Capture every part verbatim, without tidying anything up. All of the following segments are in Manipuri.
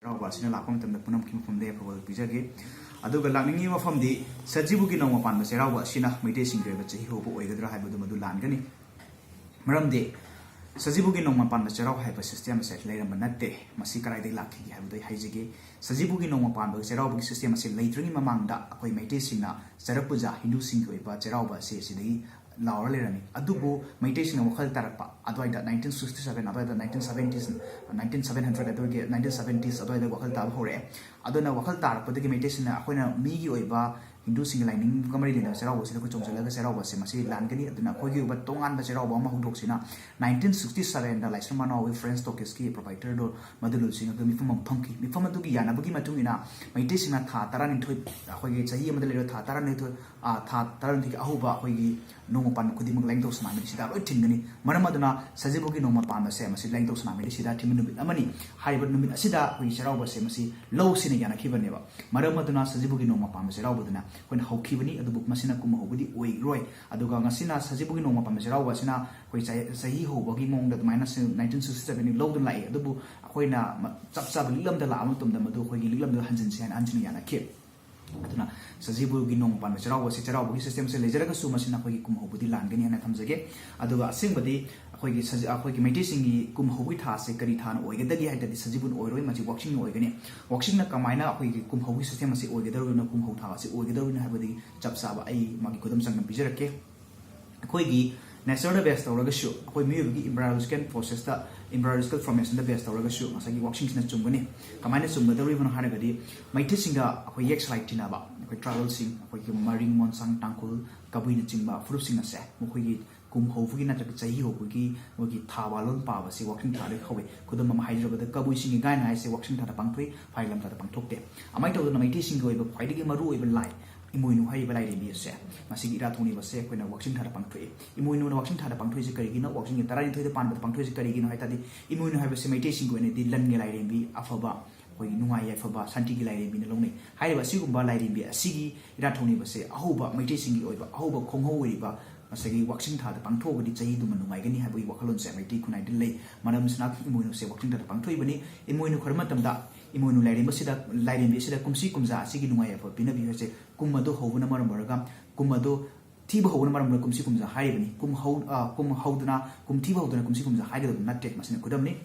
ꯆꯩꯔꯥꯎꯕ ꯑꯁꯤꯅ ꯂꯥꯛꯄ ꯃꯇꯝꯗ ꯄꯨꯝꯅꯃꯛꯀꯤ ꯃꯐꯝꯗ ꯌꯥꯏꯐꯕ ꯄꯤꯖꯒꯦ꯫ ꯑꯗꯨꯒ ꯂꯥꯛꯅꯤꯡꯉꯤꯕ ꯋꯥꯐꯝꯗꯤ, ꯁꯖꯤꯕꯨꯒꯤ ꯅꯣꯡꯃ ꯄꯥꯟꯕ ꯆꯩꯔꯥꯎꯕ ꯑꯁꯤꯅ ꯃꯩꯇꯩꯁꯤꯡꯒꯤ ꯑꯣꯏꯕ ꯆꯍꯤ ꯍꯧꯕ ꯑꯣꯏꯒꯗ꯭ꯔꯥ ꯍꯥꯏꯕꯗꯨ ꯃꯗꯨ ꯂꯥꯟꯒꯅꯤ꯫ ꯃꯔꯝꯗꯤ ꯁꯖꯤꯕꯨꯒꯤ ꯅꯣꯡꯃ ꯄꯥꯟꯕ ꯆꯩꯔꯥꯎ ꯍꯥꯏꯕ system ꯑꯁꯦ ꯂꯩꯔꯝꯕ ꯅꯠꯇꯦ꯫ ꯃꯁꯤ ꯀꯗꯥꯏꯗꯒꯤ ꯂꯥꯛꯈꯤꯒꯦ ꯍꯥꯏꯕꯗꯨ ꯑꯩ ꯍꯥꯏꯖꯒꯦ꯫ ꯁꯖꯤꯕꯨꯒꯤ ꯅꯣꯡꯃ ꯄꯥꯟꯕ ꯆꯩꯔꯥꯎꯕꯒꯤ system ꯑꯁꯤ ꯂꯩꯇ꯭ꯔꯤꯉꯩ ꯃꯃꯥꯡꯗ ꯑꯩꯈꯣꯏ ꯃꯩꯇꯩꯁꯤꯡꯅ ꯆꯔꯛ ꯄꯨꯖꯥ, ꯍꯤꯟꯗꯨꯁꯤꯡꯒꯤ ꯑꯣꯏꯕ ꯆꯩꯔꯥꯎꯕ ꯑꯁꯤ ꯑꯁꯤꯗꯒꯤ ꯂꯥꯎꯔ ꯂꯩꯔꯝꯃꯤ꯫ ꯑꯗꯨꯕꯨ ꯃꯩꯇꯩꯁꯤꯡꯅ ꯋꯥꯈꯜ ꯇꯥꯔꯛꯄ ꯑꯗꯨꯋꯥꯏꯗ, nineteen sixty seven ꯑꯗꯨꯋꯥꯏꯗ, nineteen seventies, nineteen seven hundred ꯑꯗꯨꯒꯤ, nineteen seventies ꯑꯗꯨꯋꯥꯏꯗ ꯋꯥꯈꯜ ꯇꯥꯕ ꯍꯧꯔꯛꯑꯦ꯫ ꯑꯗꯨꯅ ꯋꯥꯈꯜ ꯇꯥꯔꯛꯄꯗꯒꯤ ꯃꯩꯇꯩꯁꯤꯡꯅ ꯑꯩꯈꯣꯏꯅ ꯃꯤꯒꯤ ꯑꯣꯏꯕ ꯍꯤꯟꯗꯨꯁꯤꯡꯒꯤ ꯂꯥꯏꯅꯤꯡꯒ ꯃꯔꯤ ꯂꯩꯅꯕ ꯆꯩꯔꯥꯎꯕꯁꯤꯗ ꯑꯩꯈꯣꯏ ꯆꯣꯡꯁꯤꯜꯂꯒ ꯆꯩꯔꯥꯎꯕꯁꯦ ꯃꯁꯤ ꯂꯥꯟꯒꯅꯤ, ꯑꯗꯨꯅ ꯑꯩꯈꯣꯏꯒꯤ ꯑꯣꯏꯕ ꯇꯣꯉꯥꯟꯕ ꯆꯩꯔꯥꯎꯕ ꯑꯃ ꯍꯧꯗꯣꯛꯁꯤꯅ nineteen sixty sevenꯗ ꯂꯥꯏꯁ꯭ꯔꯝ ꯃꯅꯥꯎꯒꯤ French Tokisꯀꯤ proprietorꯗꯣ ꯃꯗꯨ ꯂꯨꯆꯤꯡꯉꯒ ꯃꯤꯐꯝ ꯑꯃ ꯐꯝꯈꯤ꯫ ꯃꯤꯐꯝ ꯑꯗꯨꯒꯤ ꯌꯥꯅꯕꯒꯤ ꯃꯇꯨꯡ ꯏꯟꯅ ꯃꯩꯇꯩꯁꯤꯡꯅ ꯊꯥ ꯇꯔꯥꯅꯤꯊꯣꯏ, ꯑꯩꯈꯣꯏꯒꯤ ꯆꯍꯤ ꯑꯃꯗ ꯂꯩꯔꯤꯕ ꯊꯥ ꯇꯔꯥꯅꯤꯊꯣꯏ, ꯑ, ꯊꯥ ꯇꯔꯥꯅꯤꯊꯣꯏꯒꯤ ꯑꯍꯧꯕ ꯑꯩꯈꯣꯏꯒꯤ ꯅꯣꯡꯃ ꯄꯥꯟꯕ ꯈꯨꯗꯤꯡꯃꯛ ꯂꯥꯏꯅꯤꯡꯊꯧ ꯁꯅꯥꯃꯍꯤꯗ ꯁꯤꯗ ꯂꯣꯏ ꯊꯤꯟꯒꯅꯤ꯫ ꯃꯔꯝ ꯑꯗꯨꯅ ꯁꯖꯤꯕꯨꯒꯤ ꯅꯣꯡꯃ ꯄꯥꯟꯕꯁꯦ ꯃꯁꯤ ꯂꯥꯏꯅꯤꯡꯊꯧ ꯁꯅꯥꯃꯍꯤꯗ ꯁꯤꯗ ꯊꯤꯟꯕ ꯅꯨꯃꯤꯠ ꯑꯃꯅꯤ꯫ ꯍꯥꯏꯔꯤꯕ ꯅꯨꯃꯤꯠ ꯑꯁꯤꯗ ꯑꯩꯈꯣꯏꯒꯤ ꯆꯩꯔꯥꯎꯕꯁꯦ ꯃꯁꯤ ꯂꯧꯁꯤꯅ ꯌꯥꯅꯈꯤꯕꯅꯦꯕ꯫ ꯃꯔꯝ ꯑꯗꯨꯅ ꯁꯖꯤꯕꯨꯒꯤ ꯅꯣꯡꯃ ꯄꯥꯟꯕ ꯆꯩꯔꯥꯎꯕꯗꯨꯅ ꯑꯩꯈꯣꯏꯅ ꯍꯧꯈꯤꯕꯅꯤ, ꯑꯗꯨꯕꯨ ꯃꯁꯤꯅ ꯀꯨꯝ ꯍꯧꯕꯗꯤ ꯑꯣꯏꯔꯣꯏ꯫ ꯑꯗꯨꯒ ꯉꯁꯤꯅ ꯁꯖꯤꯕꯨꯒꯤ ꯅꯣꯡꯃ ꯄꯥꯟꯕ ꯆꯩꯔꯥꯎꯕ ꯑꯁꯤꯅ ꯑꯩꯈꯣꯏ ꯆꯍꯤ, ꯆꯍꯤ ꯍꯧꯕꯒꯤ ꯃꯑꯣꯡꯗ ꯑꯗꯨꯃꯥꯏꯅ nineteen sixty seven ꯂꯧꯗꯨꯅ ꯂꯥꯛꯏ꯫ ꯑꯗꯨꯕꯨ ꯑꯩꯈꯣꯏꯅ ꯃ-, ꯆꯞ ꯆꯥꯕ ꯂꯤꯛꯂꯝꯗ ꯂꯥꯛꯑꯕ ꯃꯇꯝꯗ ꯃꯗꯨ ꯑꯩꯈꯣꯏꯒꯤ ꯂꯤꯛꯂꯝꯗ ꯍꯟꯖꯤꯟꯁꯤ ꯍꯥꯏꯅ ꯑꯍꯟꯁꯤꯡꯅ ꯌꯥꯅꯈꯤ꯫ ꯑꯗꯨꯅ ꯁꯖꯤꯕꯨꯒꯤ ꯅꯣꯡꯃ ꯄꯥꯟꯕ ꯆꯩꯔꯥꯎꯕꯁꯤ, ꯆꯩꯔꯥꯎꯕꯒꯤ systemꯁꯦ ꯂꯩꯖꯔꯒꯁꯨ ꯃꯁꯤꯅ ꯑꯩꯈꯣꯏꯒꯤ ꯀꯨꯝ ꯍꯧꯕꯗꯤ ꯂꯥꯟꯒꯅꯤ ꯍꯥꯏꯅ ꯊꯝꯖꯒꯦ꯫ ꯑꯗꯨꯒ ꯑꯁꯦꯡꯕꯗꯤ ꯑꯩꯈꯣꯏꯒꯤ ꯁꯖꯤ-, ꯑꯩꯈꯣꯏꯒꯤ ꯃꯩꯇꯩꯁꯤꯡꯒꯤ ꯀꯨꯝ ꯍꯧꯕꯒꯤ ꯊꯥꯁꯦ ꯀꯔꯤ ꯊꯥꯅ ꯑꯣꯏꯒꯗꯒꯦ ꯍꯥꯏ ꯇꯥꯔꯗꯤ ꯁꯖꯤꯕꯨꯅ ꯑꯣꯏꯔꯣꯏ, ꯃꯁꯤ ꯋꯥꯛꯆꯤꯡꯅ ꯑꯣꯏꯒꯅꯤ꯫ ꯋꯥꯛꯆꯤꯡꯅ ꯀꯃꯥꯏꯅ ꯑꯩꯈꯣꯏꯒꯤ ꯀꯨꯝ ꯍꯧꯕꯒꯤ system ꯑꯁꯤ ꯑꯣꯏꯒꯗꯧꯔꯤꯕꯅꯣ, ꯀꯨꯝ ꯍꯧ ꯊꯥ ꯑꯁꯤ ꯑꯣꯏꯒꯗꯧꯔꯤꯅꯣ ꯍꯥꯏꯕꯗꯤ ꯆꯞ ꯆꯥꯕ ꯑꯩ ꯃꯥꯒꯤ ꯈꯨꯗꯝ ꯆꯥꯡꯗꯝ ꯄꯤꯖꯔꯛꯀꯦ꯫ ꯑꯩꯈꯣꯏꯒꯤ natureꯗ base ꯇꯧꯔꯒꯁꯨ, ꯑꯩꯈꯣꯏ ꯃꯤꯑꯣꯏꯕꯒꯤ embryological processꯇ, embryological formationꯗ base ꯇꯧꯔꯒꯁꯨ ꯉꯁꯥꯏꯒꯤ ꯋꯥꯛꯆꯤꯡꯁꯤꯅ ꯆꯨꯝꯒꯅꯤ꯫ ꯀꯃꯥꯏꯅ ꯆꯨꯝꯒꯗꯧꯔꯤꯕꯅꯣ ꯍꯥꯏꯔꯒꯗꯤ ꯃꯩꯇꯩꯁꯤꯡꯒ ꯑꯩꯈꯣꯏ ꯌꯦꯛ ꯁꯂꯥꯏ ꯇꯤꯟꯅꯕ, ꯑꯩꯈꯣꯏ tribalꯁꯤꯡ, ꯑꯩꯈꯣꯏꯒꯤ ꯃꯔꯤꯡ, ꯃꯣꯟꯁꯥꯡ, ꯇꯥꯡꯈꯨꯜ, ꯀꯕꯨꯏꯅꯆꯤꯡꯕ ꯐꯨꯔꯨꯞꯁꯤꯡ ꯑꯁꯦ ꯃꯈꯣꯏꯒꯤ ꯀꯨꯝ ꯍꯧꯕꯒꯤ ꯅꯠꯇ꯭ꯔꯒ ꯆꯍꯤ ꯍꯧꯕꯒꯤ ꯃꯣꯏꯒꯤ ꯊꯥ ꯋꯥꯂꯣꯟ ꯄꯥꯕꯁꯤ ꯋꯥꯛꯆꯤꯡ ꯊꯥꯗꯒꯤ ꯍꯧꯏ꯫ ꯈꯨꯗꯝ ꯑꯃ ꯍꯥꯏꯖꯔꯕꯗ ꯀꯕꯨꯏꯁꯤꯡꯒꯤ ꯒꯥꯏꯅ ꯍꯥꯏꯁꯦ ꯋꯥꯛꯆꯤꯡ ꯊꯥꯗ ꯄꯥꯡꯊꯣꯛꯏ, ꯐꯥꯏꯔꯦꯜꯂꯝ ꯊꯥꯗ ꯄꯥꯡꯊꯣꯛꯇꯦ꯫ ꯑꯗꯨꯃꯥꯏꯅ ꯇꯧꯗꯅ ꯃꯩꯇꯩꯁꯤꯡꯒꯤ ꯑꯣꯏꯕ ꯈ꯭ꯋꯥꯏꯗꯒꯤ ꯃꯔꯨ ꯑꯣꯏꯕ ꯂꯥꯏ ꯏꯃꯣꯏꯅꯨ ꯍꯥꯏꯔꯤꯕ ꯂꯥꯏꯔꯦꯝꯕꯤ ꯑꯁꯦ ꯃꯁꯤꯒꯤ ꯏꯔꯥꯠ ꯊꯧꯅꯤꯕꯁꯦ ꯑꯩꯈꯣꯏꯅ ꯋꯥꯛꯆꯤꯡ ꯊꯥꯗ ꯄꯥꯡꯊꯣꯛꯏ꯫ ꯏꯃꯣꯏꯅꯨꯅ ꯋꯥꯛꯆꯤꯡ ꯊꯥꯗ ꯄꯥꯡꯊꯣꯛꯏꯁꯦ ꯀꯔꯤꯒꯤꯅꯣ? ꯋꯥꯛꯆꯤꯡꯒꯤ ꯇꯔꯥꯅꯤꯊꯣꯏꯗ ꯄꯥꯟꯕꯗ ꯄꯥꯡꯊꯣꯛꯏꯁꯦ ꯀꯔꯤꯒꯤꯅꯣ ꯍꯥꯏ ꯇꯥꯔꯗꯤ ꯏꯃꯣꯏꯅꯨ ꯍꯥꯏꯕꯁꯤ ꯃꯩꯇꯩꯁꯤꯡꯒꯤ ꯑꯣꯏꯅꯗꯤ ꯂꯟꯒꯤ ꯂꯥꯏꯔꯦꯝꯕꯤ, ꯑꯐꯕ, ꯑꯩꯈꯣꯏꯒꯤ ꯅꯨꯡꯉꯥꯏ ꯌꯥꯏꯐꯕ, ꯁꯥꯟꯇꯤꯒꯤ ꯂꯥꯏꯔꯦꯝꯕꯤꯅ ꯂꯧꯅꯩ꯫ ꯍꯥꯏꯔꯤꯕ ꯑꯁꯤꯒꯨꯝꯕ ꯂꯥꯏꯔꯦꯝꯕꯤ ꯑꯁꯤꯒꯤ ꯏꯔꯥꯠ ꯊꯧꯅꯤꯕꯁꯦ ꯑꯍꯧꯕ ꯃꯩꯇꯩꯁꯤꯡꯒꯤ ꯑꯣꯏꯕ ꯑꯍꯧꯕ ꯈꯣꯡꯍꯧ ꯑꯣꯏꯔꯤꯕ ꯉꯁꯥꯏꯒꯤ ꯋꯥꯛꯆꯤꯡ ꯊꯥꯗ ꯄꯥꯡꯊꯣꯛꯑꯒꯗꯤ ꯆꯍꯤꯗꯨꯃ ꯅꯨꯡꯉꯥꯏꯒꯅꯤ ꯍꯥꯏꯕꯒꯤ ꯋꯥꯈꯜꯂꯣꯟꯁꯦ ꯃꯩꯇꯩ ꯈꯨꯟꯅꯥꯏꯗ ꯂꯩ꯫ ꯃꯔꯝꯁꯤꯅ ꯏꯃꯣꯏꯅꯨꯁꯦ ꯋꯥꯛꯆꯤꯡ ꯊꯥꯗ ꯄꯥꯡꯊꯣꯛꯏꯕꯅꯤ꯫ ꯏꯃꯣꯏꯅꯨ ꯈꯣꯏꯔꯝꯕ ꯃꯇꯝꯗ ꯏꯃꯣꯏꯅꯨ ꯂꯥꯏꯔꯦꯝꯕꯁꯤꯗ, ꯂꯥꯏꯔꯦꯝꯕꯤ ꯑꯁꯤꯗ ꯀꯨꯝꯁꯤ ꯀꯨꯝꯖꯥ ꯑꯁꯤꯒꯤ ꯅꯨꯡꯉꯥꯏ ꯌꯥꯏꯐꯕ ꯄꯤꯅꯕꯤꯌꯨ ꯍꯥꯏꯁꯦ꯫ ꯀꯨꯝ ꯑꯗꯨ ꯍꯧꯕꯅ ꯃꯔꯝ ꯑꯣꯏꯔꯒ, ꯀꯨꯝ ꯑꯗꯨ ꯊꯤꯕ ꯍꯧꯕꯅ ꯃꯔꯝ ꯑꯣꯏꯔꯒ ꯀꯨꯝꯁꯤ ꯀꯨꯝꯖꯥ ꯍꯥꯏꯔꯤꯕꯅꯤ꯫ ꯀꯨꯝ ꯍꯧ-, ꯑ, ꯀꯨꯝ ꯍꯧꯗꯅ, ꯀꯨꯝ ꯊꯤꯕ ꯍꯧꯗꯅ ꯀꯨꯝꯁꯤ ꯀꯨꯝꯖꯥ ꯍꯥꯏꯒꯗꯕ ꯅꯠꯇꯦ꯫ ꯃꯁꯤꯅ ꯈꯨꯗꯝꯅꯤ꯫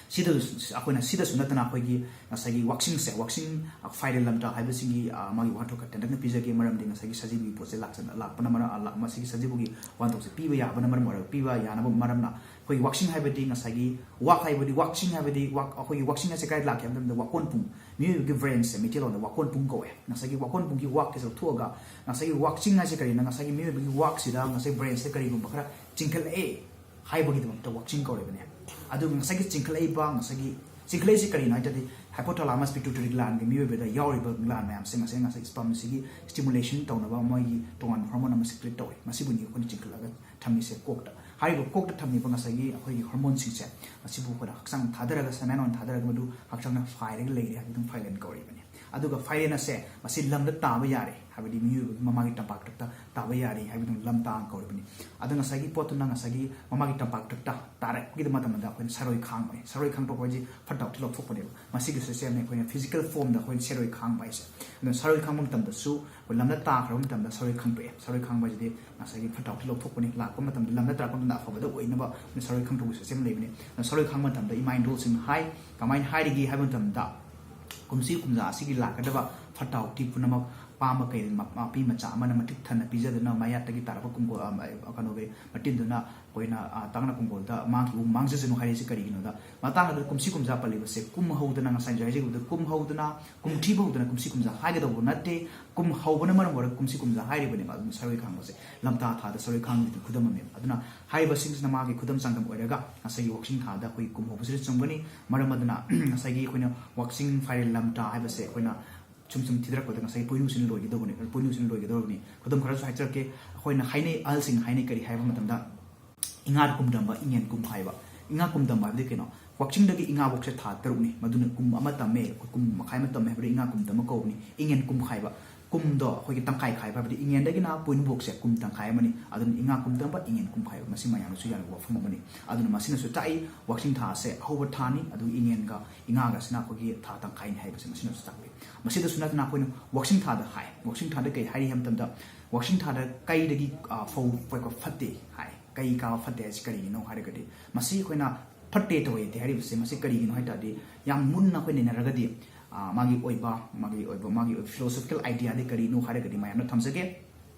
ꯁꯤꯗ ꯑꯩꯈꯣꯏꯅ ꯁꯤꯗꯁꯨ ꯅꯠꯇꯅ ꯑꯩꯈꯣꯏꯒꯤ ꯉꯁꯥꯏꯒꯤ ꯋꯥꯛꯆꯤꯡꯁꯦ, ꯋꯥꯛꯆꯤꯡ, ꯑ, ꯐꯥꯏꯔꯦꯜ ꯂꯝꯇꯥ ꯍꯥꯏꯕꯁꯤꯒꯤ, ꯑ, ꯃꯥꯒꯤ ꯋꯥꯍꯟꯊꯣꯛ ꯈꯔ ꯇꯦꯟꯇꯛꯅ ꯄꯤꯖꯒꯦ꯫ ꯃꯔꯝꯗꯤ ꯉꯁꯥꯏꯒꯤ ꯁꯖꯤꯕꯨꯒꯤ ꯄꯣꯠꯁꯦ ꯂꯥꯛꯆ-, ꯂꯥꯛꯄꯅ ꯃꯔꯝ, ꯑ, ꯂꯥꯛ-, ꯃꯁꯤꯒꯤ ꯁꯖꯤꯕꯨꯒꯤ ꯋꯥꯍꯟꯊꯣꯛꯁꯦ ꯄꯤꯕ ꯌꯥꯕꯅ ꯃꯔꯝ ꯑꯣꯏꯔꯒ, ꯄꯤꯕ ꯌꯥꯅꯕ ꯃꯔꯝꯅ ꯑꯩꯈꯣꯏꯒꯤ ꯋꯥꯛꯆꯤꯡ ꯍꯥꯏꯕꯗꯤ ꯉꯁꯥꯏꯒꯤ ꯋꯥꯛ ꯍꯥꯏꯕꯗꯤ, ꯋꯥꯛꯆꯤꯡ ꯍꯥꯏꯕꯗꯤ ꯋꯥꯛ, ꯑꯩꯈꯣꯏꯒꯤ ꯋꯥꯛꯆꯤꯡ ꯍꯥꯏꯁꯦ ꯀꯥꯏꯗ ꯂꯥꯛꯀꯦ ꯍꯥꯏꯕ ꯃꯇꯝꯗ ꯋꯥꯀꯣꯟ ꯄꯨꯡ, ꯃꯤꯑꯣꯏꯕꯒꯤ ꯕ꯭ꯔꯦꯟꯁꯦ ꯃꯩꯇꯩꯂꯣꯟꯗ ꯋꯥꯀꯣꯟ ꯄꯨꯡ ꯀꯧꯋꯦ꯫ ꯉꯁꯥꯏꯒꯤ ꯋꯥꯀꯣꯟ ꯄꯨꯡꯒꯤ ꯋꯥꯛꯀꯤꯁꯦ ꯂꯧꯊꯣꯛꯑꯒ ꯉꯁꯥꯏꯒꯤ ꯋꯥꯛꯆꯤꯡ ꯍꯥꯏꯁꯦ ꯀꯔꯤꯅꯣ? ꯉꯁꯥꯏꯒꯤ ꯃꯤꯑꯣꯏꯕꯒꯤ ꯋꯥꯛꯁꯤꯗ ꯉꯁꯥꯏ ꯕ꯭ꯔꯦꯟꯁꯤꯗ ꯀꯔꯤꯒꯨꯝꯕ ꯈꯔ ꯆꯤꯡꯈꯠꯂꯛꯑꯦ ꯍꯥꯏꯕꯒꯤꯗꯃꯛꯇ ꯋꯥꯛꯆꯤꯡ ꯀꯧꯔꯤꯕꯅꯦ꯫ ꯑꯗꯨꯒ ꯉꯁꯥꯏꯒꯤ ꯆꯤꯡꯈꯠꯂꯛꯏꯕ, ꯉꯁꯥꯏꯒꯤ ꯆꯤꯡꯈꯠꯂꯛꯏꯁꯤ ꯀꯔꯤꯅꯣ ꯍꯥꯏ ꯇꯥꯔꯗꯤ, hypothalamus pituitary glandꯒꯤ ꯃꯤꯑꯣꯏꯕꯗ ꯌꯥꯎꯔꯤꯕ gland ꯃꯌꯥꯝꯁꯦ ꯉꯁꯥꯏ, ꯉꯁꯥꯏ spermꯁꯤꯒꯤ stimulation ꯇꯧꯅꯕ ꯃꯣꯏꯒꯤ ꯇꯣꯉꯥꯟꯕ hormone ꯑꯃ secrete ꯇꯧꯋꯦ꯫ ꯃꯁꯤꯕꯨꯅꯤ ꯑꯩꯈꯣꯏꯅ ꯆꯤꯡꯈꯠꯂꯒ ꯊꯝꯃꯤꯁꯦ ꯀꯣꯛꯇ꯫ ꯍꯥꯏꯔꯤꯕ ꯀꯣꯛꯇ ꯊꯝꯃꯤꯕ ꯉꯁꯥꯏꯒꯤ ꯑꯩꯈꯣꯏꯒꯤ hormoneꯁꯤꯡꯁꯦ, ꯃꯁꯤꯕꯨ ꯑꯩꯈꯣꯏꯅ ꯍꯛꯆꯥꯡ ꯊꯥꯗꯔꯒ, semen ꯑꯣꯏꯅ ꯊꯥꯗꯔꯒ, ꯃꯗꯨ ꯍꯛꯆꯥꯡꯅ ꯐꯥꯏꯔꯒ ꯂꯩꯔꯦ ꯍꯥꯏꯕꯗꯨ ꯐꯥꯏꯔꯦꯟ ꯀꯧꯔꯤꯕꯅꯤ꯫ ꯑꯗꯨꯒ ꯐꯥꯏꯔꯦꯟ ꯑꯁꯦ ꯃꯁꯤ ꯂꯝꯗ ꯇꯥꯕ ꯌꯥꯔꯦ, ꯍꯥꯏꯕꯗꯤ ꯃꯤꯑꯣꯏꯕꯒꯤ ꯃꯃꯥꯒꯤ ꯇꯝꯄꯥꯛꯇ ꯇꯥꯕ ꯌꯥꯔꯦ ꯍꯥꯏꯕꯗꯨ ꯂꯝꯇꯥ ꯀꯧꯔꯤꯕꯅꯤ꯫ ꯑꯗꯣ ꯉꯁꯥꯏꯒꯤ ꯄꯣꯠꯇꯨꯅ ꯉꯁꯥꯏꯒꯤ ꯃꯃꯥꯒꯤ ꯇꯝꯄꯥꯛꯇ ꯇꯥꯔꯛꯄꯒꯤ ꯃꯇꯝꯗ ꯑꯩꯈꯣꯏꯅ ꯁꯔꯣꯏ ꯈꯥꯡꯕꯅꯤ꯫ ꯁꯔꯣꯏ ꯈꯥꯡꯗꯣꯛꯄ ꯍꯥꯏꯁꯤ ꯐꯠꯇ ꯍꯥꯎꯊꯤ ꯂꯧꯊꯣꯛꯄꯅꯦꯕ꯫ ꯃꯁꯤꯒꯤ systemꯅꯤ ꯑꯩꯈꯣꯏꯅ physical formꯗ ꯑꯩꯈꯣꯏꯅ ꯁꯔꯣꯏ ꯈꯥꯡꯕ ꯍꯥꯏꯁꯦ꯫ ꯑꯗꯨꯅ ꯁꯔꯣꯏ ꯈꯥꯡꯕ ꯃꯇꯝꯗꯁꯨ ꯑꯩꯈꯣꯏ ꯂꯝꯗ ꯇꯥꯈ꯭ꯔꯕ ꯃꯇꯝꯗ ꯁꯔꯣꯏ ꯈꯥꯡꯗꯣꯛꯑꯦ꯫ ꯁꯔꯣꯏ ꯈꯥꯡꯕ ꯍꯥꯏꯁꯤꯗꯤ ꯉꯁꯥꯏꯒꯤ ꯐꯠꯇ ꯍꯥꯎꯊꯤ ꯂꯧꯊꯣꯛꯄꯅꯤ꯫ ꯂꯥꯛꯄ ꯃꯇꯝꯗ, ꯂꯝꯗ ꯇꯥꯔꯛꯄ ꯃꯇꯝꯗ ꯑꯐꯕꯗ ꯑꯣꯏꯅꯕ ꯁꯔꯣꯏ ꯈꯥꯡꯗꯣꯛꯄꯒꯤ system ꯂꯩꯕꯅꯤ꯫ ꯑꯗꯨꯅ ꯁꯔꯣꯏ ꯈꯥꯡꯕ ꯃꯇꯝꯗ ꯏꯃꯥ ꯏꯟꯗꯣꯜꯁꯤꯡꯅ ꯍꯥꯏ, ꯀꯃꯥꯏꯅ ꯍꯥꯏꯔꯤꯒꯦ ꯍꯥꯏꯕ ꯃꯇꯝꯗ, ꯀꯨꯝꯁꯤ ꯀꯨꯝꯖꯥ ꯑꯁꯤꯒꯤ ꯂꯥꯛꯀꯗꯕ ꯐꯠꯇ ꯍꯥꯎꯊꯤ ꯄꯨꯝꯅꯃꯛ ꯄꯥꯝꯕ ꯀꯩ ꯃ-, ꯃꯄꯤ ꯃꯆꯥ ꯑꯃꯅ ꯃꯇꯤꯛ ꯊꯟꯅ ꯄꯤꯖꯗꯨꯅ ꯃꯌꯥꯠꯇꯒꯤ ꯇꯥꯔꯛꯄ ꯀꯨꯡꯒꯣ-, ꯑ, ꯀꯩꯅꯣꯒꯤ ꯃꯇꯤꯟꯗꯨꯅ ꯑꯩꯈꯣꯏꯅ, ꯑ, ꯇꯥꯡꯅ ꯀꯨꯡꯒꯣꯜꯗ ꯃꯥꯡꯈꯤꯕ ꯃꯥꯡꯖꯁꯅꯨ ꯍꯥꯏꯔꯤꯁꯤ ꯀꯔꯤꯒꯤꯅꯣꯗ, ꯃꯇꯥꯡ ꯑꯗꯨꯗ ꯀꯨꯝꯁꯤ ꯀꯨꯝꯖꯥ ꯄꯜꯂꯤꯕꯁꯦ ꯀꯨꯝ ꯍꯧꯗꯅ, ꯉꯁꯥꯏ ꯍꯥꯏꯖꯈꯤꯕꯗ ꯀꯨꯝ ꯍꯧꯗꯅ, ꯀꯨꯝ ꯊꯤꯕ ꯍꯧꯗꯅ ꯀꯨꯝꯁꯤ ꯀꯨꯝꯖꯥ ꯍꯥꯏꯒꯗꯧꯕ ꯅꯠꯇꯦ꯫ ꯀꯨꯝ ꯍꯧꯕꯅ ꯃꯔꯝ ꯑꯣꯏꯔꯒ ꯀꯨꯝꯁꯤ ꯀꯨꯝꯖꯥ ꯍꯥꯏꯔꯤꯕꯅꯦꯕ꯫ ꯑꯗꯨꯅ ꯁꯔꯣꯏ ꯈꯥꯡꯕꯁꯦ ꯂꯝꯇꯥ ꯊꯥꯗ ꯁꯔꯣꯏ ꯈꯥꯡꯕꯒꯤ ꯈꯨꯗꯝ ꯑꯃꯅꯦꯕ꯫ ꯑꯗꯨꯅ ꯍꯥꯏꯔꯤꯕꯁꯤꯡꯁꯤꯅ ꯃꯥꯒꯤ ꯈꯨꯗꯝ ꯆꯥꯡꯗꯝ ꯑꯣꯏꯔꯒ ꯉꯁꯥꯏꯒꯤ ꯋꯥꯛꯆꯤꯡ ꯊꯥꯗ ꯑꯩꯈꯣꯏꯒꯤ ꯀꯨꯝ ꯍꯧꯕꯁꯤꯗ ꯆꯨꯝꯒꯅꯤ꯫ ꯃꯔꯝ ꯑꯗꯨꯅ ꯉꯁꯥꯏꯒꯤ ꯑꯩꯈꯣꯏꯅ ꯋꯥꯛꯆꯤꯡ ꯐꯥꯏꯔꯦꯜ ꯂꯝꯇꯥ ꯍꯥꯏꯕꯁꯦ ꯑꯩꯈꯣꯏꯅ ꯁꯨꯝ ꯁꯨꯝ ꯊꯤꯗꯔꯛꯄꯗ ꯉꯁꯥꯏꯒꯤ ꯄꯣꯏꯅꯨꯁꯤꯅ ꯂꯣꯏꯒꯗꯧꯕꯅꯤ, ꯄꯣꯏꯅꯨꯁꯤꯅ ꯂꯣꯏꯒꯗꯧꯔꯕꯅꯤ꯫ ꯈꯨꯗꯝ ꯈꯔꯁꯨ ꯍꯥꯏꯖꯔꯛꯀꯦ꯫ ꯑꯩꯈꯣꯏꯅ ꯍꯥꯏꯅꯩ, ꯑꯍꯜꯁꯤꯡꯅ ꯍꯥꯏꯅꯩ ꯀꯔꯤ ꯍꯥꯏꯕ ꯃꯇꯝꯗ, ꯏꯉꯥ ꯀꯨꯝꯗꯝꯕ, ꯏꯉꯦꯟ ꯀꯨꯝ ꯍꯥꯏꯕ꯫ ꯏꯉꯥ ꯀꯨꯝꯗꯝꯕ ꯍꯥꯏꯕꯗꯤ ꯀꯩꯅꯣ? ꯋꯥꯛꯆꯤꯡꯗꯒꯤ ꯏꯉꯥꯕꯣꯛꯁꯦ ꯊꯥ ꯇꯔꯨꯛꯅꯤ꯫ ꯃꯗꯨꯅ ꯀꯨꯝ ꯑꯃ ꯇꯝꯃꯦ, ꯑꯩꯈꯣꯏ ꯀꯨꯝ ꯃꯈꯥꯏ ꯑꯃ ꯇꯝꯃꯦ ꯍꯥꯏꯕꯗ ꯏꯉꯥ ꯀꯨꯝꯗꯝꯕ ꯀꯧꯕꯅꯤ꯫ ꯏꯉꯦꯟ ꯀꯨꯝ ꯍꯥꯏꯕ꯫ ꯀꯨꯝꯗꯣ ꯑꯩꯈꯣꯏꯒꯤ ꯇꯪꯈꯥꯏ ꯈꯥꯏꯕ, ꯍꯥꯏꯕꯗꯤ ꯏꯉꯦꯟꯗꯒꯤꯅ ꯄꯣꯏꯅꯨꯕꯣꯛꯁꯦ ꯀꯨꯝ ꯇꯪꯈꯥꯏ ꯑꯃꯅꯤ꯫ ꯑꯗꯨꯅ ꯏꯉꯥ ꯀꯨꯝ ꯇꯝꯕ, ꯏꯉꯦꯟ ꯀꯨꯝ ꯈꯥꯏꯕ, ꯃꯁꯤ ꯃꯌꯥꯝꯅꯁꯨ ꯌꯥꯅꯕ ꯋꯥꯐꯝ ꯑꯃꯅꯤ꯫ ꯑꯗꯨꯅ ꯃꯁꯤꯅꯁꯨ ꯇꯥꯛꯏ ꯋꯥꯛꯆꯤꯡ ꯊꯥꯁꯦ ꯑꯍꯧꯕ ꯊꯥꯅꯤ, ꯑꯗꯨꯒ ꯏꯉꯦꯟꯒ ꯏꯉꯥꯒꯁꯤꯅ ꯑꯩꯈꯣꯏꯒꯤ ꯊꯥ ꯇꯪꯈꯥꯏꯅꯤ ꯍꯥꯏꯕꯁꯦ ꯃꯁꯤꯅꯁꯨ ꯇꯥꯛꯄꯤ꯫ ꯃꯁꯤꯗꯁꯨ ꯅꯠꯇꯅ ꯑꯩꯈꯣꯏꯅ ꯋꯥꯛꯆꯤꯡ ꯊꯥꯗ ꯍꯥꯏ, ꯋꯥꯛꯆꯤꯡ ꯊꯥꯗ ꯀꯩ ꯍꯥꯏꯔꯤ ꯍꯥꯏꯕ ꯃꯇꯝꯗ, ꯋꯥꯛꯆꯤꯡ ꯊꯥꯗ ꯀꯩꯗꯒꯤ, ꯑ, ꯐꯧ ꯄꯦꯛꯄ ꯐꯠꯇꯦ ꯍꯥꯏ꯫ ꯀꯩ ꯀꯥꯕ ꯐꯠꯇꯦ ꯍꯥꯏꯁꯤ ꯀꯔꯤꯒꯤꯅꯣ ꯍꯥꯏꯔꯒꯗꯤ, ꯃꯁꯤ ꯑꯩꯈꯣꯏꯅ ꯐꯠꯇꯦ ꯇꯧꯋꯦꯗꯤ ꯍꯥꯏꯔꯤꯕꯁꯦ ꯃꯁꯤ ꯀꯔꯤꯒꯤꯅꯣ ꯍꯥꯏ ꯇꯥꯔꯗꯤ, ꯌꯥꯝ ꯃꯨꯟꯅ ꯑꯩꯈꯣꯏ ꯅꯩꯅꯔꯒꯗꯤ, ꯑ, ꯃꯥꯒꯤ ꯑꯣꯏꯕ, ꯃꯥꯒꯤ ꯑꯣꯏꯕ, ꯃꯥꯒꯤ ꯑꯣꯏꯕ philosophical ideaꯗꯤ ꯀꯔꯤꯅꯣ ꯍꯥꯏꯔꯒꯗꯤ ꯃꯌꯥꯝꯅ ꯊꯝꯖꯒꯦ꯫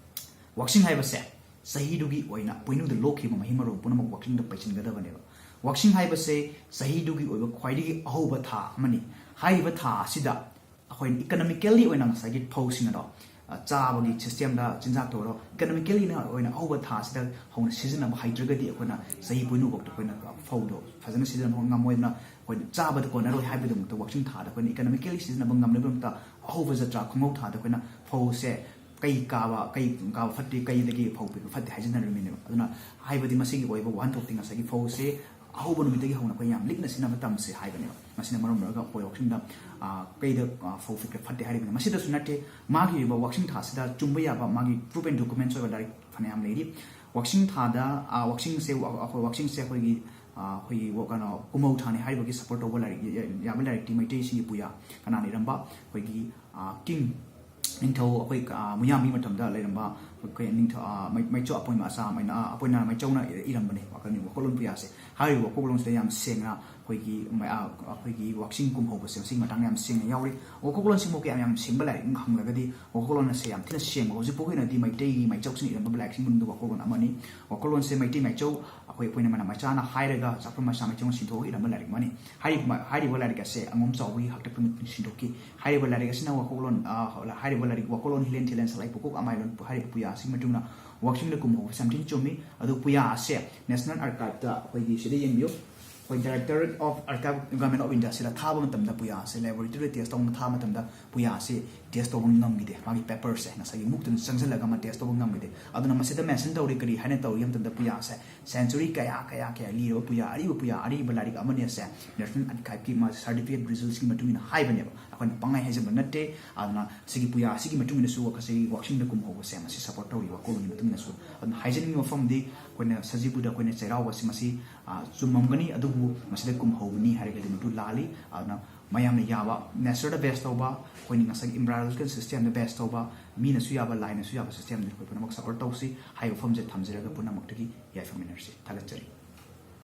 ꯋꯥꯛꯆꯤꯡ ꯍꯥꯏꯕꯁꯦ ꯆꯍꯤꯗꯨꯒꯤ ꯑꯣꯏꯅ ꯄꯣꯏꯅꯨꯗ ꯂꯣꯛꯈꯤꯕ ꯃꯍꯩ ꯃꯔꯣꯡ ꯄꯨꯝꯅꯃꯛ ꯋꯥꯛꯆꯤꯡꯗ ꯄꯩꯁꯤꯟꯒꯗꯕꯅꯦꯕ꯫ ꯋꯥꯛꯆꯤꯡ ꯍꯥꯏꯕꯁꯦ ꯆꯍꯤꯗꯨꯒꯤ ꯑꯣꯏꯕ ꯈ꯭ꯋꯥꯏꯗꯒꯤ ꯑꯍꯧꯕ ꯊꯥ ꯑꯃꯅꯤ꯫ ꯍꯥꯏꯔꯤꯕ ꯊꯥ ꯑꯁꯤꯗ ꯑꯩꯈꯣꯏꯅ economically ꯑꯣꯏꯅ ꯉꯁꯥꯏꯒꯤ ꯐꯧꯁꯤꯡ ꯑꯗꯣ, ꯑ, ꯆꯥꯕꯒꯤ systemꯗ ꯆꯤꯟꯖꯥꯛꯇ ꯑꯣꯏꯔꯣ, economically ꯑꯣꯏꯅ ꯑꯍꯧꯕ ꯊꯥ ꯑꯁꯤꯗ ꯍꯧꯅ ꯁꯤꯖꯤꯟꯅꯕ ꯍꯩꯇ꯭ꯔꯒꯗꯤ ꯑꯩꯈꯣꯏꯅ ꯆꯍꯤ ꯄꯣꯏꯅꯨꯐꯥꯎꯗ ꯑꯩꯈꯣꯏꯅ ꯐꯧꯗꯣ ꯐꯖꯅ ꯁꯤꯖꯤꯟꯅꯕ ꯉꯝꯃꯣꯏ꯫ ꯑꯗꯨꯅ ꯑꯩꯈꯣꯏꯅ ꯆꯥꯕꯗ ꯀꯣꯟꯅꯔꯣꯏ ꯍꯥꯏꯕꯒꯤꯗꯃꯛꯇ ꯋꯥꯛꯆꯤꯡ ꯊꯥꯗ ꯑꯩꯈꯣꯏꯅ economically ꯁꯤꯖꯤꯟꯅꯕ ꯉꯝꯅꯕꯒꯤꯗꯃꯛꯇ ꯑꯍꯧꯕ ꯖꯇ꯭ꯔꯥ ꯈꯣꯡꯍꯧ ꯊꯥꯗ ꯑꯩꯈꯣꯏꯅ ꯐꯧꯁꯦ ꯀꯩ ꯀꯥꯕ, ꯀꯩ ꯀꯥꯕ ꯐꯠꯇꯦ, ꯀꯩꯗꯒꯤ ꯐꯧ ꯄꯤꯕ ꯐꯠꯇꯦ ꯍꯥꯏꯖꯅꯔꯝꯃꯤꯅꯦꯕ꯫ ꯑꯗꯨꯅ ꯍꯥꯏꯕꯗꯤ ꯃꯁꯤꯒꯤ ꯑꯣꯏꯕ ꯋꯥꯍꯟꯊꯣꯛꯇꯤ ꯉꯁꯥꯏꯒꯤ ꯐꯧꯁꯦ ꯑꯍꯧꯕ ꯅꯨꯃꯤꯠꯇꯒꯤ ꯍꯧꯅ ꯑꯩꯈꯣꯏ ꯌꯥꯝ ꯂꯤꯛꯅ ꯁꯤꯖꯤꯟꯅꯕ ꯇꯝꯁꯦ ꯍꯥꯏꯕꯅꯦꯕ꯫ ꯃꯁꯤꯅ ꯃꯔꯝ ꯑꯣꯏꯔꯒ ꯑꯩꯈꯣꯏ ꯋꯥꯛꯆꯤꯡꯗ, ꯑ, ꯀꯩꯗ, ꯑ, ꯐꯧ ꯐꯤꯠꯀ ꯐꯠꯇꯦ ꯍꯥꯏꯔꯤꯕꯅꯤ꯫ ꯃꯁꯤꯗꯁꯨ ꯅꯠꯇꯦ, ꯃꯥꯒꯤ ꯑꯣꯏꯕ ꯋꯥꯛꯆꯤꯡ ꯊꯥꯁꯤꯗ ꯆꯨꯝꯕ ꯌꯥꯕ ꯃꯥꯒꯤ proof and documents ꯑꯣꯏꯕ ꯂꯥꯏꯔꯤꯛ ꯐꯅꯌꯥꯝ ꯂꯩꯔꯤ꯫ ꯋꯥꯛꯆꯤꯡ ꯊꯥꯗ, ꯑ, ꯋꯥꯛꯆꯤꯡꯁꯦ, ꯋꯥ-, ꯑꯩꯈꯣꯏ ꯋꯥꯛꯆꯤꯡꯁꯦ ꯑꯩꯈꯣꯏꯒꯤ, ꯑ, ꯑꯩꯈꯣꯏꯒꯤ ꯋꯥ-, ꯀꯩꯅꯣ, ꯀꯨꯝꯍꯧ ꯊꯥꯅꯤ ꯍꯥꯏꯔꯤꯕꯒꯤ support ꯇꯧꯕ ꯂꯥꯏꯔꯤꯛ, ꯌꯥ-, ꯌꯥꯕ ꯂꯥꯏꯔꯤꯛꯇꯤ ꯃꯩꯇꯩꯁꯤꯡꯒꯤ ꯄꯨꯌꯥ ꯀꯅꯥꯅ ꯏꯔꯝꯕ? ꯑꯩꯈꯣꯏꯒꯤ, ꯑ, king ꯅꯤꯡꯊꯧ ꯑꯩꯈꯣꯏ, ꯑ, ꯃꯨꯌꯥꯝꯕꯤ ꯃꯇꯝꯗ ꯂꯩꯔꯝꯕ ꯑꯩꯈꯣꯏ ꯅꯤꯡꯊꯧ, ꯑ, ꯃꯩ-, ꯃꯩꯆꯧ ꯑꯄꯣꯏꯅ ꯃꯆꯥ ꯑꯃ ꯑꯣꯏꯅ, ꯑ, ꯑꯄꯣꯏꯅ ꯃꯩꯆꯧꯅ ꯏꯔꯝꯕꯅꯦ ꯋꯥꯀꯜ-, ꯋꯥꯀꯜꯂꯣꯟ ꯄꯨꯌꯥꯁꯦ꯫ ꯍꯥꯏꯔꯤꯕ ꯋꯥꯀꯜꯂꯣꯟꯁꯤꯗ ꯌꯥꯝ ꯁꯦꯡꯅ ꯑꯩꯈꯣꯏꯒꯤ ꯃ-, ꯑ, ꯑꯩꯈꯣꯏꯒꯤ ꯋꯥꯛꯆꯤꯡ ꯀꯨꯝꯍꯧꯕꯁꯦ ꯃꯁꯤꯒꯤ ꯃꯇꯥꯡꯗ ꯌꯥꯝ ꯁꯦꯡꯅ ꯌꯥꯎꯔꯤ꯫ ꯋꯥꯀꯜꯂꯣꯟꯁꯤꯃꯨꯛ ꯌꯥꯝ, ꯌꯥꯝ ꯁꯦꯡꯕ ꯂꯥꯏꯔꯤꯛ ꯑꯃ ꯍꯪꯂꯒꯗꯤ ꯋꯥꯀꯜꯂꯣꯟ ꯑꯁꯦ ꯌꯥꯝ ꯊꯤꯅ ꯁꯦꯡꯕ꯫ ꯍꯧꯖꯤꯛ ꯐꯥꯎꯒꯤ ꯑꯣꯏꯅꯗꯤ ꯃꯩꯇꯩꯒꯤ ꯃꯩꯆꯧꯁꯤꯡꯅ ꯏꯔꯝꯕ ꯂꯥꯏꯔꯤꯛꯁꯤꯡ ꯃꯅꯨꯡꯗ ꯋꯥꯀꯜꯂꯣꯟ ꯑꯃꯅꯤ꯫ ꯋꯥꯀꯜꯂꯣꯟꯁꯦ ꯃꯩꯇꯩ ꯃꯩꯆꯧ ꯑꯩꯈꯣꯏ, ꯑꯩꯈꯣꯏꯅ ꯃꯅꯥ ꯃꯆꯥꯅ ꯍꯥꯏꯔꯒ ꯆꯥꯛꯐꯝ ꯃꯆꯥ ꯃꯩꯆꯧꯅ ꯁꯤꯟꯊꯣꯛꯑꯒ ꯏꯔꯝꯕ ꯂꯥꯏꯔꯤꯛ ꯑꯃꯅꯤ꯫ ꯍꯥꯏꯔꯤꯕ, ꯍꯥꯏꯔꯤꯕ ꯂꯥꯏꯔꯤꯛ ꯑꯁꯦ ꯑꯉꯣꯝ ꯆꯥꯎꯕꯒꯤ ꯍꯥꯛꯇꯛꯇ ꯁꯤꯟꯗꯣꯛꯈꯤ꯫ ꯍꯥꯏꯔꯤꯕ ꯂꯥꯏꯔꯤꯛ ꯑꯁꯤꯅ ꯋꯥꯀꯣꯛꯂꯣꯟ, ꯑ, ꯍꯥꯏꯔꯤꯕ ꯂꯥꯏꯔꯤꯛ ꯋꯥꯀꯣꯛꯂꯣꯟ ꯍꯤꯂꯦꯟ ꯊꯤꯂꯦꯟ ꯁꯂꯥꯏ ꯄꯨꯀꯣꯛ ꯑꯃꯥꯏꯂꯣꯟ ꯍꯥꯏꯔꯤꯕ ꯄꯨꯌꯥ ꯑꯁꯤꯒꯤ ꯃꯇꯨꯡ ꯏꯟꯅ ꯋꯥꯛꯆꯤꯡꯗ ꯀꯨꯝꯍꯧꯕꯁꯦ ꯌꯥꯝ ꯊꯤꯅ ꯆꯨꯝꯃꯤ꯫ ꯑꯗꯨ ꯄꯨꯌꯥ ꯑꯁꯦ National Archiveꯇ ꯑꯩꯈꯣꯏꯒꯤ ꯁꯤꯗ ꯌꯦꯡꯕꯤꯌꯨ꯫ ꯑꯩꯈꯣꯏ Directorate of Archive, Government of India ꯁꯤꯗ ꯊꯥꯕ ꯃꯇꯝꯗ ꯄꯨꯌꯥꯁꯦ laboratory test ꯇꯧꯅ ꯊꯥꯕ ꯃꯇꯝꯗ ꯄꯨꯌꯥꯁꯦ test ꯇꯧꯕ ꯉꯝꯈꯤꯗꯦ꯫ ꯃꯥꯒꯤ paperꯁꯦ ꯉꯁꯥꯏꯒꯤ ꯃꯨꯛꯇꯨꯅ ꯆꯪꯁꯤꯜꯂꯒ ꯑꯃ test ꯇꯧꯕ ꯉꯝꯈꯤꯗꯦ꯫ ꯑꯗꯨꯅ ꯃꯁꯤꯗ mention ꯇꯧꯔꯤ, ꯀꯔꯤ ꯍꯥꯏꯅ ꯇꯧꯔꯤ ꯃꯇꯝꯗ ꯄꯨꯌꯥꯁꯦ century ꯀꯌꯥ ꯀꯌꯥ ꯀꯌꯥ ꯂꯤꯔꯕ ꯄꯨꯌꯥ, ꯑꯔꯤꯕ ꯄꯨꯌꯥ, ꯑꯔꯤꯕ ꯂꯥꯏꯔꯤꯛ ꯑꯃꯅꯤ꯫ ꯑꯁꯦ National Archiveꯀꯤ ꯃꯥ certificate resultsꯀꯤ ꯃꯇꯨꯡ ꯏꯟꯅ ꯍꯥꯏꯕꯅꯦꯕ꯫ ꯑꯩꯈꯣꯏꯅ ꯄꯪꯍꯥꯏ ꯍꯥꯏꯖꯕ ꯅꯠꯇꯦ꯫ ꯑꯗꯨꯅ ꯁꯤꯒꯤ ꯄꯨꯌꯥ ꯑꯁꯤꯒꯤ ꯃꯇꯨꯡ ꯏꯟꯅꯁꯨ ꯉꯁꯥꯏꯒꯤ ꯋꯥꯛꯆꯤꯡꯗ ꯀꯨꯝꯍꯧꯕꯁꯦ ꯃꯁꯤ support ꯇꯧꯔꯤꯕ ꯋꯥꯈꯜꯂꯣꯟꯒꯤ ꯃꯇꯨꯡ ꯏꯟꯅꯁꯨ꯫ ꯑꯗꯨꯅ ꯍꯥꯏꯖꯅꯤꯡꯉꯤꯕ ꯋꯥꯐꯝꯗꯤ ꯑꯩꯈꯣꯏꯅ ꯁꯖꯤꯕꯨꯗ ꯑꯩꯈꯣꯏꯅ ꯆꯩꯔꯥꯎꯕꯁꯤ ꯃꯁꯤ, ꯑ, ꯆꯨꯝꯃꯝꯒꯅꯤ, ꯑꯗꯨꯕꯨ ꯃꯁꯤꯗ ꯀꯨꯝꯍꯧꯕꯅꯤ ꯍꯥꯏꯔꯒꯗꯤ ꯃꯗꯨ ꯂꯥꯜꯂꯤ꯫ ꯑꯗꯨꯅ ꯃꯌꯥꯝꯅ ꯌꯥꯕ natureꯗ base ꯇꯧꯕ, ꯑꯩꯈꯣꯏꯅ ꯉꯁꯥꯏꯒꯤ embryological systemꯗ base ꯇꯧꯕ, ꯃꯤꯅꯁꯨ ꯌꯥꯕ, ꯂꯥꯏꯅꯁꯨ ꯌꯥꯕ systemꯗ ꯑꯩꯈꯣꯏ ꯄꯨꯝꯅꯃꯛ support ꯇꯧꯁꯤ ꯍꯥꯏꯕ ꯋꯥꯐꯝꯁꯦ ꯊꯝꯖꯔꯒ ꯄꯨꯝꯅꯃꯛꯇꯒꯤ ꯌꯥꯏꯐꯃꯤꯟꯅꯔꯁꯤ꯫ ꯊꯥꯒꯠꯆꯔꯤ꯫